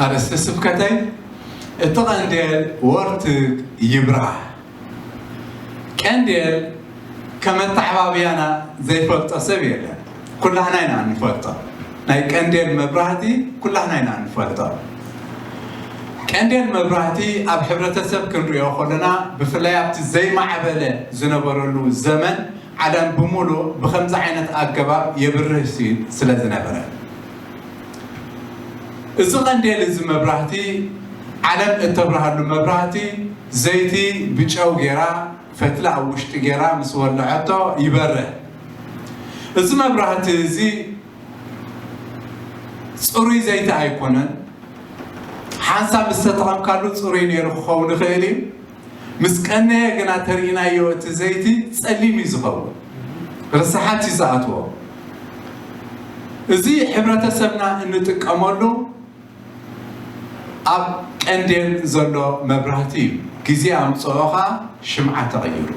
ኣርእስቲ ስብከተይ፣ እቲ ቀንዴል ወርትግ ይብራህ። ቀንዴል ከም ኣተዓባብያና ዘይፈልጦ ሰብ የለን። ኩላህና ኢና እንፈልጦ። ናይ ቀንዴል መብራህቲ ኩላህና ኢና እንፈልጦ። ቀንዴል መብራህቲ ኣብ ሕብረተሰብ ክንሪኦ ከለና፣ ብፍላይ ኣብቲ ዘይማዕበለ ዝነበረሉ ዘመን፣ ዓለም ብምሉእ ብኸምዚ ዓይነት ኣገባብ የብርህ ሲ-፣ ስለ ዝነበረ፣ እዚ ቀንዴል እዚ መብራህቲ፣ ዓለም እተብርሃሉ መብራህቲ፣ ዘይቲ ብጨው ጌራ፣ ፈትሊ ኣብ ውሽጢ ጌራ ምስ ወለዐቶ ይበርህ። እዚ መብራህቲ እዚ ጽሩይ ዘይቲ ኣይኮነን። ሓንሳብ ምስ ተጠቐምካሉ ጽሩይ ነይሩ ክኸውን ይኽእል እዩ። ምስ ቀነየ ግና ተርኢናዮ፣ እቲ ዘይቲ ጸሊም እዩ ዝኸውን፣ ርስሓት እዩ ዝኣትዎ። እዚ ሕብረተሰብና እንጥቀመሉ ኣብ ቀንዴል ዘሎ መብራህቲ እዩ። ግዜ ኣምጽኦ ኸኣ ሽምዓ ተቐይሩ።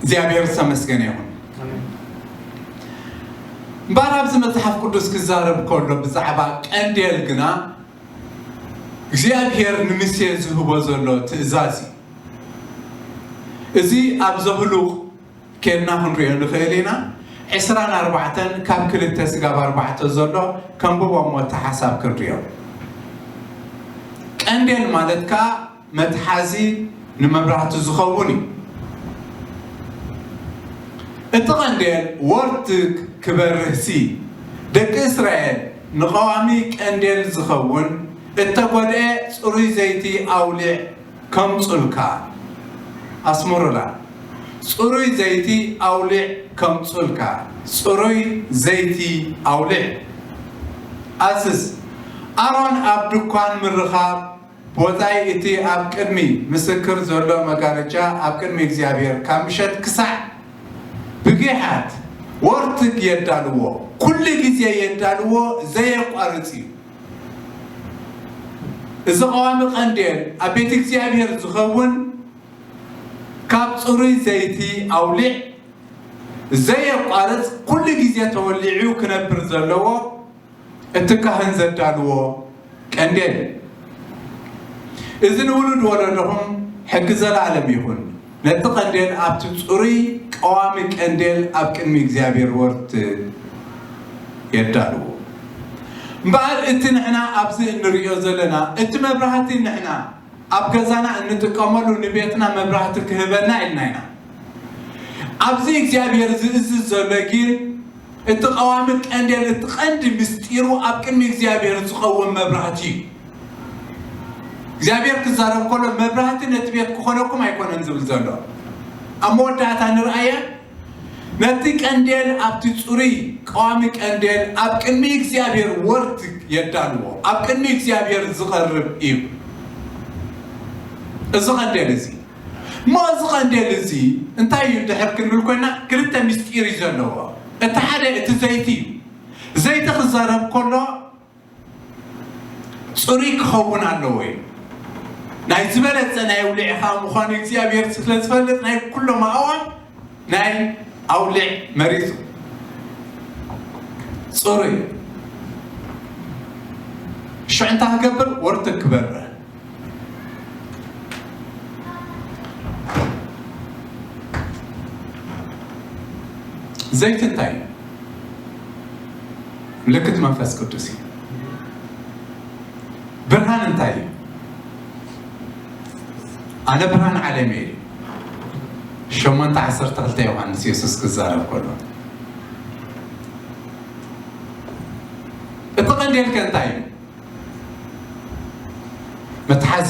እግዚኣብሔር ዝተመስገነ ይኹን። ኣሜን። እምበኣር ኣብዚ መጽሓፍ ቅዱስ ክዛረብ ከሎ ብዛዕባ ቀንዴል ግና እግዚኣብሔር ንሙሴ ዝህቦ ዘሎ ትእዛዝ እዩ። እዚ ኣብ ዘሁሉቕ ኬድና ክንሪኦ ንኽእል ኢና። ዕስራን ኣርባዕተን ካብ ክልተ ስጋብ ኣርባዕተ ዘሎ ከንብቦ እሞ እቲ ሓሳብ ክንሪኦ። ቀንዴል ማለት ከኣ መትሓዚ ንመብራህቲ ዝኸውን እዩ። እቲ ቀንዴል ወርትግ ክበርህ ሲ፣ ደቂ እስራኤል ንቐዋሚ ቀንዴል ዝኸውን እተጎድኤ ጽሩይ ዘይቲ ኣውሊዕ ከምጹልካ። ኣስምሩላ። ጽሩይ ዘይቲ ኣውሊዕ ከምጹልካ። ጽሩይ ዘይቲ ኣውሊዕ። ኣዝዝ። ኣሮን ኣብ ድኳን ምርኻብ ቦታይ እቲ ኣብ ቅድሚ ምስክር ዘሎ መጋረጃ ኣብ ቅድሚ እግዚኣብሔር ካብ ምሸት ክሳዕ ብጊሓት ወርትግ የዳልዎ። ኩሉ ግዜ የዳልዎ፣ ዘየቋርጽ እዩ። እዚ ቀዋሚ ቀንዴል ኣብ ቤት እግዚኣብሔር ዝኸውን ካብ ጽሩይ ዘይቲ ኣውሊዕ ዘየቋርጽ ኩሉ ግዜ ተወሊዑ ክነብር ዘለዎ እቲ ካህን ዘዳልዎ ቀንዴል። እዚ ንውሉድ ወለዶኹም ሕጊ ዘለዓለም ይኹን። ነቲ ቀንዴል ኣብቲ ጽሩይ ቀዋሚ ቀንዴል ኣብ ቅድሚ እግዚኣብሔር ወርትግ የዳልዎ። እምበኣር እቲ ንሕና ኣብዚ እንርእዮ ዘለና፣ እቲ መብራህቲ ንሕና ኣብ ገዛና እንጥቀመሉ ንቤትና መብራህቲ ክህበና ኢልና ኢና። ኣብዚ እግዚኣብሔር ዝእዝዝ ዘሎ ግን እቲ ቀዋሚ ቀንዴል፣ እቲ ቀንዲ ምስጢሩ ኣብ ቅድሚ እግዚኣብሔር ዝኸውን መብራህቲ እዩ። እግዚኣብሔር ክዛረብ ከሎ መብራህቲ ነቲ ቤት ክኾነኩም ኣይኮነን ዝብል ዘሎ። ኣብ መወዳእታ ንርኣየ፣ ነቲ ቀንዴል ኣብቲ ጽሩይ ቀዋሚ ቀንዴል ኣብ ቅድሚ እግዚኣብሔር ወርትግ የዳልዎ፣ ኣብ ቅድሚ እግዚኣብሔር ዝቐርብ እዩ። እዚ ቀንዴል እዚ እሞ፣ እዚ ቀንዴል እዚ እንታይ እዩ እንድሕር ክንብል ኮይና፣ ክልተ ምስጢር እዩ ዘለዎ። እቲ ሓደ እቲ ዘይቲ እዩ። ዘይቲ ክዛረብ ከሎ ጽሩይ ክኸውን ኣለዎ እዩ። ናይ ዝበለጸ ናይ ኣውሊዕ ኸኣ ምዃኑ እግዚኣብሔር ስለ ዝፈልጥ፣ ናይ ኩሎም ኣእዋም ናይ ኣውሊዕ መሪጹ። ጽሩይ ሽዑ እንታይ ክገብር? ወርትግ ክበርህ። ዘይቲ እንታይ እዩ? ምልክት መንፈስ ቅዱስ እዩ። ብርሃን እንታይ እዩ? ኣነ ብርሃን ዓለም እየ። ሸሞንተ ዓሰርተ ክልተ ዮሃንስ የሱስ ክዛረብ ከሎ፣ እቲ ቀንዴልከ እንታይ እዩ? መትሓዚ።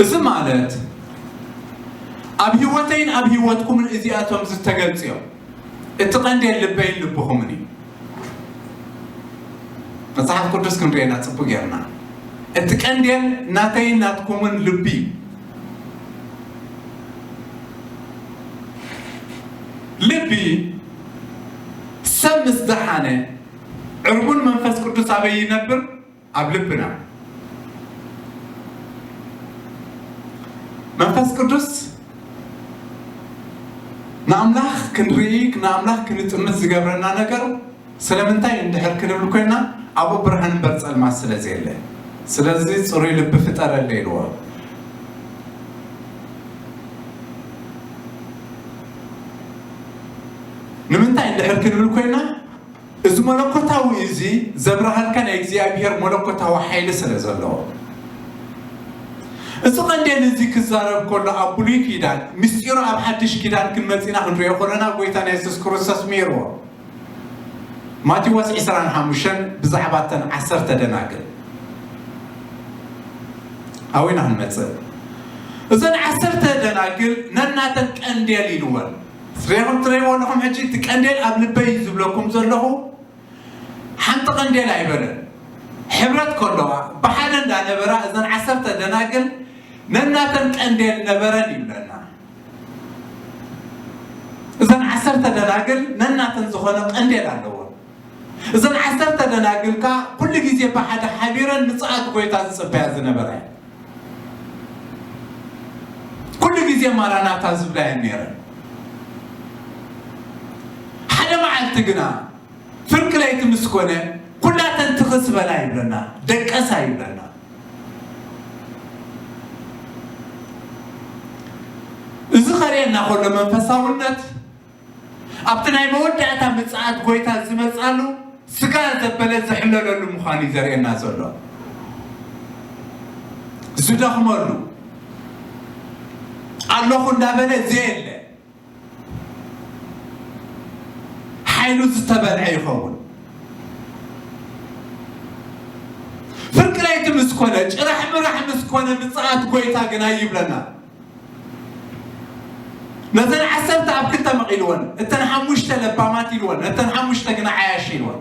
እዚ ማለት ኣብ ህይወተይን ኣብ ህይወትኩምን እዚኣቶም ዝተገልጽ እዮም። እቲ ቀንዴል ልበይን ልብኹምን እዩ። መጽሓፍ ቅዱስ ክንርእየና ጽቡቅ ጌርና። እቲ ቀንዴል ናተይን ናትኩምን ልቢ እዩ። ልቢ ሰብ ምስ ደሓነ፣ ዕርቡን መንፈስ ቅዱስ ኣበይ ይነብር? ኣብ ልብና። መንፈስ ቅዱስ ንኣምላኽ ክንርኢ፣ ንኣምላኽ ክንጥምት ዝገብረና ነገር ስለምንታይ እንድሕር ክንብል ኮይና፣ ኣብኡ ብርሃን እምበር ጸልማት ስለ ዘየለ። ስለዚ ጽሩይ ልቢ ፍጠረለይ ኢልዎ። ንምንታይ እንድሕር ክንብል ኮይና፣ እዚ መለኮታዊ እዚ ዘብርሃልካ ናይ እግዚኣብሔር መለኮታዊ ሓይሊ ስለ ዘለዎ። እዚ ቀንዴል እዚ ክዛረብ ከሎ ኣብ ብሉይ ኪዳን ምስጢሩ ኣብ ሓድሽ ኪዳን ክንመጽእና ክንሪኦ ከለና ጎይታና የሱስ ክርስቶስ ምሂርዎ። ማቴዎስ ዕስራን ሓሙሽተን ብዛዕባ እተን ዓሰርተ ደናግል ኣዊና ክንመጽእ፣ እዘን ዓሰርተ ደናግል ነናተን ቀንዴል ኢልወን። ትሬኹም ትሬዎ ኣለኹም። ሕጂ እቲ ቀንዴል ኣብ ልበይ ዝብለኩም ዘለኹ ሓንቲ ቀንዴል ኣይበለን። ሕብረት ከለዋ ብሓደ እንዳነበራ እዘን ዓሰርተ ደናግል ነናተን ቀንዴል ነበረን ይብለና። እዘን ዓሰርተ ደናግል ነናተን ዝኾነ ቀንዴል ኣለዎ። እዘን ዓሰርተ ደናግል ከኣ ኩሉ ግዜ ብሓደ ሓቢረን ምጽኣት ጎይታ ዝጽበያ ዝነበራ እየን። ኩሉ ግዜ ማራናታ ዝብላ እየን ነይረን። ሓደ መዓልቲ ግና ፍርቂ ለይቲ ምስ ኮነ ኩላተን ትኽስ በላ ይብለና፣ ደቀሳ ይብለና። እዚ ከርእየና ከሎ መንፈሳውነት ኣብቲ ናይ መወዳእታ ምጽኣት ጎይታ ዝመጻሉ ስጋ ዘበለ ዝሕለለሉ ምዃኑ እዩ ዘርእየና ዘሎ። ዝደኽመሉ ኣለኹ እንዳበለ ዘየለ ሓይሉ ዝተበልዐ ይኸውን። ፍርቂ ለይቲ ምስ ኮነ፣ ጭራሕ ምራሕ ምስ ኮነ ምጽኣት ጎይታ ግና ይብለና። ነተን ዓሰርተ ኣብ ክልተ መቒልወን፣ እተን ሓሙሽተ ለባማት ኢልወን፣ እተን ሓሙሽተ ግና ዓያሹ ኢልወን።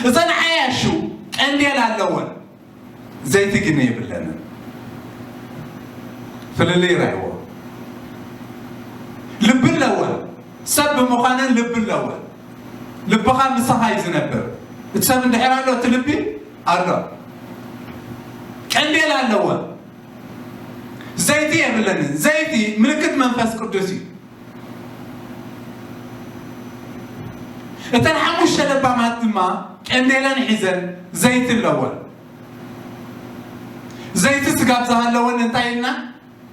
እዘን ዓያሹ ቀንዴል ኣለወን፣ ዘይቲ ግን የብለንን። ፍልልይ ርኣይዎ። ልቢ ኣለወን፣ ሰብ ብምዃነን ልቢ ኣለወን። ልብኻ ምሳኻ እዩ ዝነብር። እቲ ሰብ እንድሕር ኣሎ፣ እቲ ልቢ ኣሎ። ቀንዴል ኣለወን፣ ዘይቲ የብለንን። ዘይቲ ምልክት መንፈስ ቅዱስ እዩ። እተን ሓሙሽተ ለባማት ድማ ቀንዴለን ሒዘን ዘይቲ ኣለወን። ዘይቲ ስጋብ ዝሃለወን እንታይ ኢልና?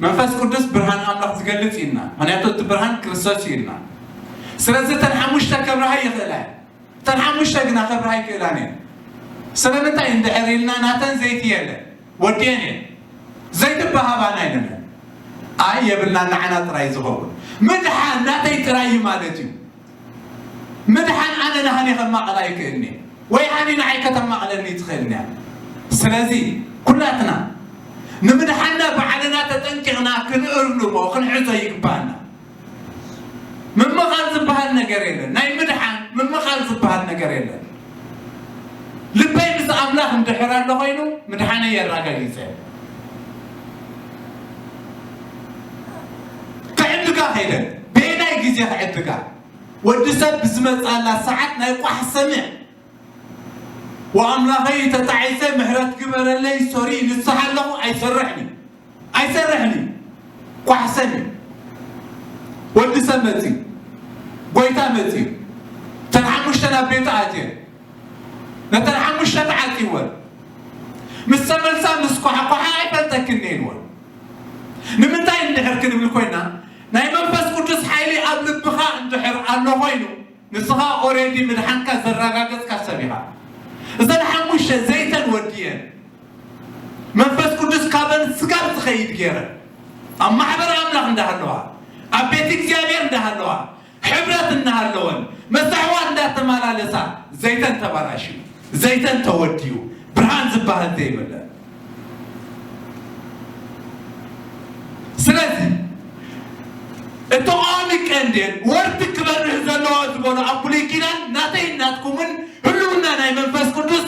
መንፈስ ቅዱስ ብርሃን ኣምላኽ ዝገልጽ እዩ ኢልና። ምኽንያቱ እቲ ብርሃን ክርስቶስ እዩ ኢልና። ስለዚ እተን ሓሙሽተ ከብርሃ ይኽእላ እየን። እተን ሓሙሽተ ግና ከብርሃ ኣይክእላን እየን። ስለምንታይ እንድሕር ኢልና፣ ናተን ዘይቲ የለን፣ ወዲአን እየን። ዘይቲ እባ ሃባና ኢለናን። ኣይ የብልናን፣ ንዓና ጥራይ ዝኸውን። ምድሓን ናተይ ጥራይ እዩ ማለት እዩ። ምድሓን ኣነ ንሃኒ ከማቕላ ኣይክእልን እየ፣ ወይ ሃኒ ንዓይ ከተማቕለኒ ትኽእልን እያ። ስለዚ ኩላትና ንምድሓንና ባዕልና ተጠንቂቕና ክንእርምሞ፣ ክንሕዞ ይግባኣና። ምምኻል ዝበሃል ነገር የለን። ናይ ምድሓን ምምኻል ዝበሃል ነገር የለን። ልበይ ምስ ኣምላኽ እንድሕር ኣሎ ኮይኑ፣ ምድሓነይ የረጋጊጸ። ክዕድጋ ከይደን፣ በየናይ ግዜ ክዕድጋ? ወዲ ሰብ ብዝመጽኣላ ሰዓት ናይ ቋሕ ሰሚዕ፣ "ወኣምላኸይ ተጣዒሰ ምሕረት ግበረለይ፣ ሶሪ፣ ንስሓ ኣለኹ፣ ኣይሰርሕን እዩ፣ ኣይሰርሕን እዩ፣ ቋሕ ሰሚዕ፣ ወዲ ሰብ መጺኡ፣ ጎይታ መጺኡ፣ እተን ሓሙሽተ ናብ ቤቱ ኣትየን፣ ነተን ሓሙሽተ ተዓጺወን፣ ምስ ተመልሳ ምስ ኳሕኳሓ ኣይፈልጠክን እየ ኢልወን። ንምንታይ እንድሕር ክንብል ኮይና፣ ናይ መንፈስ ቅዱስ ሓይሊ ኣብ ልብኻ እንድሕር ኣሎ ኮይኑ፣ ንስኻ ኦሬዲ ምድሓንካ ዘረጋገጽካ ሰብ ኢኻ። እዘን ሓሙሽተ ዘይተን ወድየን መንፈስ ቅዱስ ካበን ስጋብ ዝኸይድ ገይረን ኣብ ማሕበር ኣምላኽ እንዳሃለዋ፣ ኣብ ቤት እግዚኣብሔር እንዳሃለዋ፣ ሕብረት እናሃለወን፣ መሳሕዋ እንዳተመላለሳ፣ ዘይተን ተባላሽዩ፣ ዘይተን ተወድዩ፣ ብርሃን ዝበሃል ዘይብለን። ስለዚ እቲ ቀዋሚ ቀንዴል ወርቂ ክበርህ ዘለዎ ዝበሎ ኣብ ብሉይ ኪዳን ናተይ ናትኩምን ህልውና ናይ መንፈስ ቅዱስ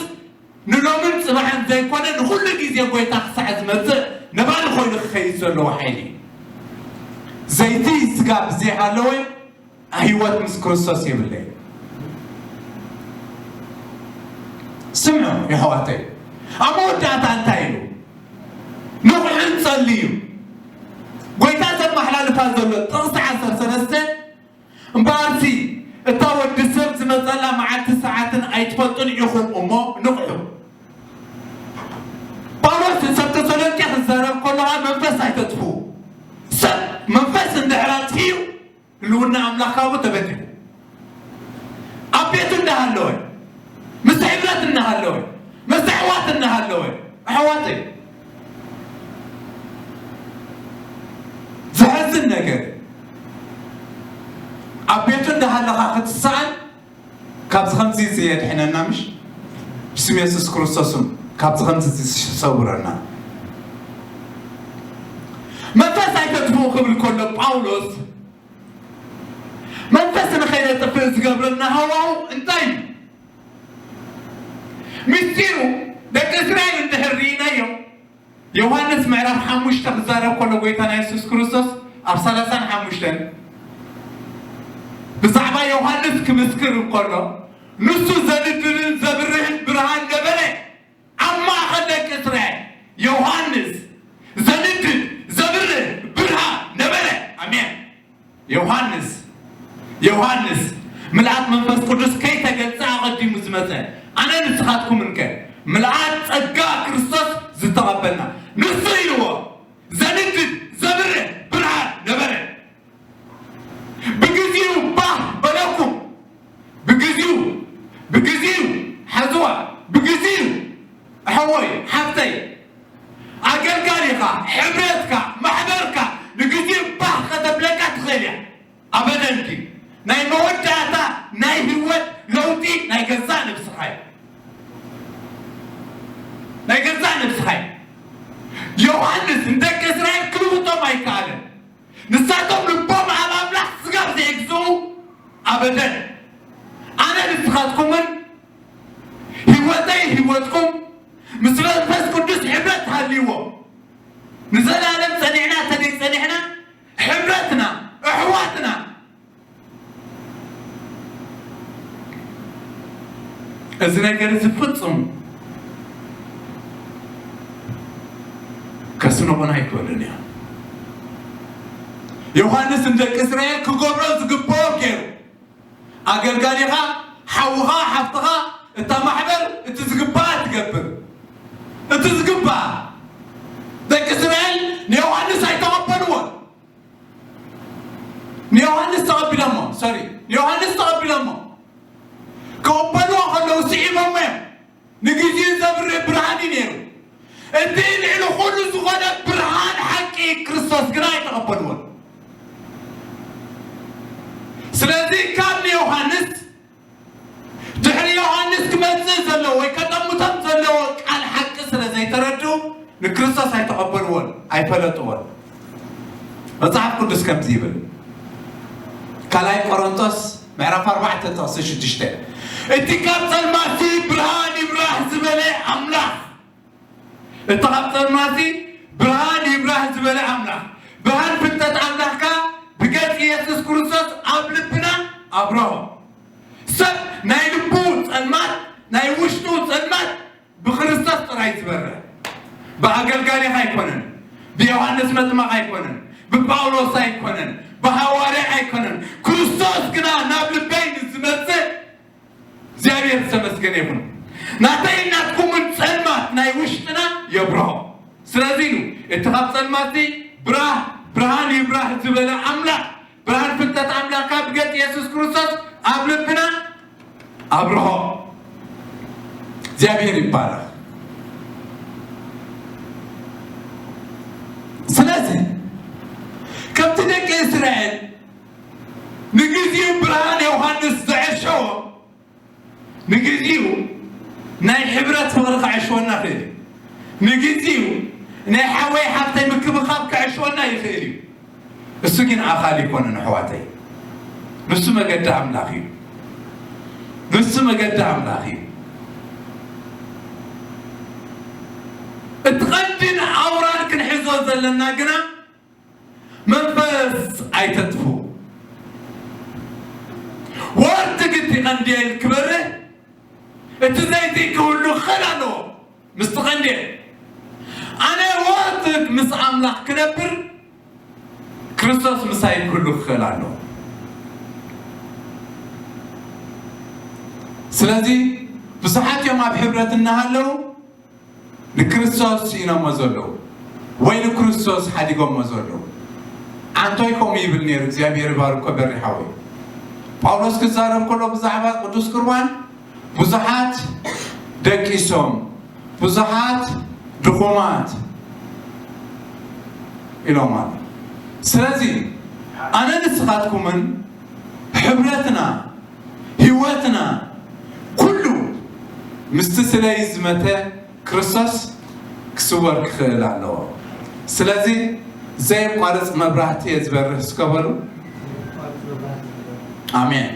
ንሎምን ጽባሕን ዘይኮነ ንኹሉ ግዜ ጎይታ ክሳዕ ዝመጽእ ነባሪ ኮይኑ ክኸይድ ዘለዎ ሓይሊ እዩ። ዘይቲ ስጋ ብዘይሃለወ ህይወት ምስ ክርስቶስ የብለይ። ስምዑ የሕዋተይ፣ ኣብ መወዳእታ እንታይ ኢሉ? ንቑሕን ጸልዩ። ዘሎ ጥቕሲ ዓሰርተ ሰለስተ፣ እምበኣርሲ እታ ወዲ ሰብ ዝመጸላ መዓልቲ ሰዓትን ኣይትፈልጡን ኢኹም እሞ ንቕሑ። ጳውሎስ ንሰብ ተሰሎንቄ ክዛረብ ከሎ ከዓ መንፈስ ኣይተጥፍኡ። ሰብ መንፈስ እንድሕር ኣጥፊኡ ህልውና ኣምላኽ ካብኡ ተበቲኹ። ኣብ ቤቱ እንዳሃለወ፣ ምስ ሕብረት እንዳሃለወ፣ ምስ ኣሕዋት እንዳሃለወ፣ ኣሕዋተይ፣ ዘሕዝን ነገር፣ ኣብ ቤቱ እንዳሃለኻ ክትሰኣን ካብዚ ከምዚ እዚ የድሕነና፣ ምሽ? ብስም የሱስ ክርስቶስም ካብዚ ከምዚ እዚ ሰውረና። መንፈስ ኣይተጥፍኡ ክብል ከሎ ጳውሎስ መንፈስ ንኸይነጥፍእ ዝገብረና ሃዋሁ እንታይ እዩ? ምስጢሩ ደቂ እስራኤል እንድሕር ርኢናዮ፣ ዮሃንስ ምዕራፍ ሓሙሽተ ክዛረብ ከሎ ጎይታና የሱስ ክርስቶስ ኣብ ሰላሳን ሓሙሽተን ብዛዕባ ዮሃንስ ክምስክር እንከሎ፣ ንሱ ዘንድድን ዘብርህን ብርሃን ነበረ ኣብ ማእኸል ደቂ እስራኤል። ዮሃንስ ዘንድድ ዘብርህ ብርሃን ነበረ። ኣሜን። ዮሃንስ ዮሃንስ ምልኣት መንፈስ ቅዱስ ከይተገልጸ ኣቐዲሙ ዝመጸ፣ ኣነ ንስኻትኩምን ከ ምልኣት ጸጋ ክርስቶስ ዝተቐበልና ንሱ ኢልዎ። ዘንድድ ዘብርህ ብርሃን ነበረ። ብግዚኡ ባህ በለኩም። ብግዚኡ ብግዚኡ ሓዝዋ ብግዚኡ። ኣሕወይ ሓፍተይ፣ ኣገልጋሊኻ፣ ሕብረትካ፣ ማሕበርካ ንግዜ ባህ ከተብለካ ትኽእል እያ። ኣበደን ግን ናይ መወዳእታ ናይ ህይወት ለውጢ ናይ ገዛእ ነብስኻ እዩ። ናይ ገዛእ ነብስኻ እዩ። ዮሃንስ ንደቂ እስራኤል ክልውጦም ኣይከኣለን። ንሳቶም ልቦም ኣብ ኣምላኽ ስጋብ ዘይግዝኡ ኣበደን። ኣነ ንስኻትኩምን ህይወተይ ህይወትኩም ምስ መንፈስ ቅዱስ ሕብረት ሃልይዎ ንዘላለም ጸኒዕና ተደይ ጸኒሕና ሕብረትና ኣሕዋትና እዚ ነገር እዚ ፍጹም ከስንቑና ኣይክእሉን እዮም። ዮሃንስ ንደቂ እስራኤል ክገብሮ ዝግብኦ ገይሩ። ኣገልጋሊኻ፣ ሓውኻ፣ ሓፍትኻ፣ እታ ማሕበር እቲ ዝግብኣ ትገብር። እቲ ዝግብኣ። ደቂ እስራኤል ንዮሃንስ ኣይተቐበልዎን። ንዮሃንስ ተቐቢሎሞ፣ ሶሪ፣ ንዮሃንስ ተቐቢሎሞ። ክቕበልዎ ከለዉ ስዒቦሞ እዮም። ንግዜኡ ዘብርህ ብርሃን እዩ ነይሩ። እቲ ልዕሊ ኩሉ ዝኾነ ብርሃን ሓቂ ክርስቶስ ግና ኣይተቐበልዎን። ስለዚ ካብ ንዮሃንስ ድሕሪ ዮሃንስ ክመጽእ ዘለዎ ወይ ከጠምቶም ዘለዎ ቃል ሓቂ ስለ ዘይተረድኡ ንክርስቶስ ኣይተቐበልዎን፣ ኣይፈለጥዎን። መጽሓፍ ቅዱስ ከምዚ ይብል፣ ካልኣይ ቆሮንቶስ ምዕራፍ ኣርባዕተ ጥቕሲ ሽዱሽተ፣ እቲ ካብ ጸልማትሲ ብርሃን ይብራህ ዝበለ ኣምላኽ፣ እቲ ካብ ጸልማትሲ ብርሃን ይብራህ ዝበለ ኣምላኽ፣ ብርሃን ፍልጠት ኣምላኽካ ብገጽ ኢየሱስ ክርስቶስ ኣብ ልብና ኣብርሆ። ሰብ ናይ ልቡ ጸልማት፣ ናይ ውሽጡ ጸልማት ብክርስቶስ ጥራይ ዝበርህ። ብኣገልጋሊኻ ኣይኮነን፣ ብዮሃንስ መጥመቕ ኣይኮነን፣ ብጳውሎስ ኣይኮነን፣ ብሃዋርያ ኣይኮነን። ክርስቶስ ግና ናብ ልበይ ንዝመጽእ እግዚኣብሔር ዝተመስገነ ይኹን። ናተይ ናትኩምን ጸልማት ናይ ውሽጥና የብርሆ። ስለዚ ኢሉ እቲ ካብ ጸልማትሲ ብራህ-፣ ብርሃን ይብራህ ዝበለ ኣምላኽ፣ ብርሃን ፍልጠት ኣምላኽ ካብ ገጽ የሱስ ክርስቶስ ኣብ ልብና ኣብርሆ። እግዚኣብሔር ይባረኽ። ስለዚ ከምቲ ደቂ እስራኤል ንግዜኡ ብርሃን ዮሃንስ ዘዕሸዎ ንግዜኡ ናይ ሕብረት ፍቕሪ ከዕሽወና ይኽእል እዩ። ንግዜኡ ናይ ሓወይ ሓፍተይ ምክብኻብ ከዕሽወና ይኽእል እዩ። እሱ ግን ኣኻል ኣይኮነን ኣሕዋተይ። ንሱ መገዲ ኣምላኽ እዩ። ንሱ መገዲ ኣምላኽ እዩ። እቲ ቐንድን ኣውራን ክንሕዞ ዘለና ግና መንፈስ ኣይተጥፉ። ወርትግ እቲ ቀንዴል ክበርህ እቲ ዘይቲ ክህሉ ክኽእል ኣለዎ። ምስቲ ቀንዴል ኣነ ወርትግ ምስ ኣምላኽ ክነብር ክርስቶስ ምሳይ ክህሉ ክኽእል ኣለዎ። ስለዚ ብዙሓት እዮም ኣብ ሕብረት እናሃለዉ ንክርስቶስ ስኢኖሞ ዘለዉ ወይ ንክርስቶስ ሓዲጎሞ ዘለዉ። ኣንቶይ ከምኡ ይብል ነይሩ። እግዚኣብሔር ይባርኮ በሪ ሓወይ። ጳውሎስ ክዛረብ ከሎ ብዛዕባ ቅዱስ ቁርባን ብዙሓት ደቂሶም፣ ብዙሓት ድኹማት ኢሎም ኣሎ። ስለዚ ኣነ ንስኻትኩምን ሕብረትና፣ ህይወትና፣ ኩሉ ምስቲ ስለይ ዝመተ ክርስቶስ ክስወር ክኽእል ኣለዎ። ስለዚ ዘየቋርጽ መብራህቲ እየ ዝበርህ እስከ በሉ። ኣሜን።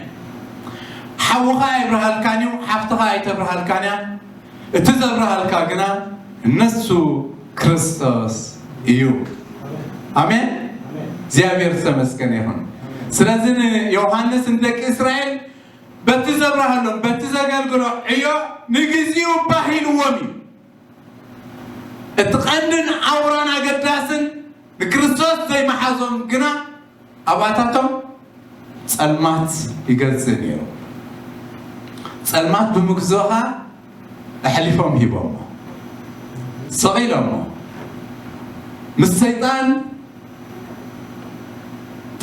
ሓውኻ ኣይብርሃልካን እዩ፣ ሓፍትኻ ኣይተብርሃልካን እያ። እቲ ዘብርሃልካ ግና እነሱ ክርስቶስ እዩ። ኣሜን። እግዚኣብሔር ዝተመስገነ ይኹን። ስለዚ ንዮሃንስ ንደቂ እስራኤል በቲ ዘብርሃሎም በቲ ዘገልግሎ ዕዮ ንግዚኡ ባህ ኢልዎም እዩ። እቲ ቀንድን ኣውራን ኣገዳስን ንክርስቶስ ዘይመሓዞም ግና ኣብኣታቶም ጸልማት ይገዝእ ነይሩ። ጸልማት ብምግዝኦ ኸኣ ኣሕሊፎም ሂቦሞ፣ ሰቒሎሞ፣ ምስ ሰይጣን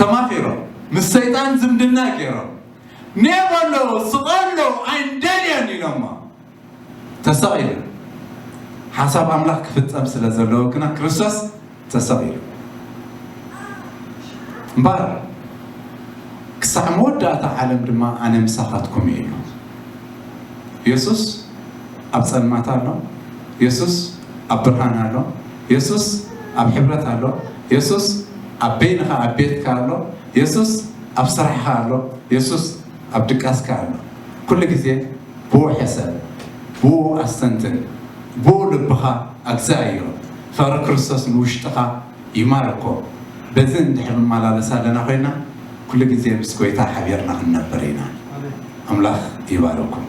ተማኺሮም፣ ምስ ሰይጣን ዝምድና ገይሮም፣ ኔበሎ፣ ስቐሎ፣ ኣይንደልዮን ኢሎሞ። ተሰቒሉ። ሓሳብ ኣምላኽ ክፍጸም ስለ ዘለዎ ግና ክርስቶስ ተሰቒሉ። እምበኣር ክሳዕ መወዳእታ ዓለም ድማ ኣነ ምሳኻትኩም እየ ኢሉ። የሱስ ኣብ ጸልማት ኣሎ። የሱስ ኣብ ብርሃን ኣሎ። የሱስ ኣብ ሕብረት ኣሎ። የሱስ ኣብ በይንኻ ኣብ ቤትካ ኣሎ። የሱስ ኣብ ስራሕኻ ኣሎ። የሱስ ኣብ ድቃስካ ኣሎ። ኩሉ ግዜ ብኡ ሕሰብ፣ ብኡ ኣስተንትን፣ ብኡ ልብኻ ኣግዛእዮ። ፍቕሪ ክርስቶስ ንውሽጥኻ ይማርኮ። በዚ እንድሕር ንመላለስ ኣለና ኮይና፣ ኩሉ ግዜ ምስ ጎይታ ሓቢርና ክንነብር ኢና። ኣምላኽ ይባርኩም።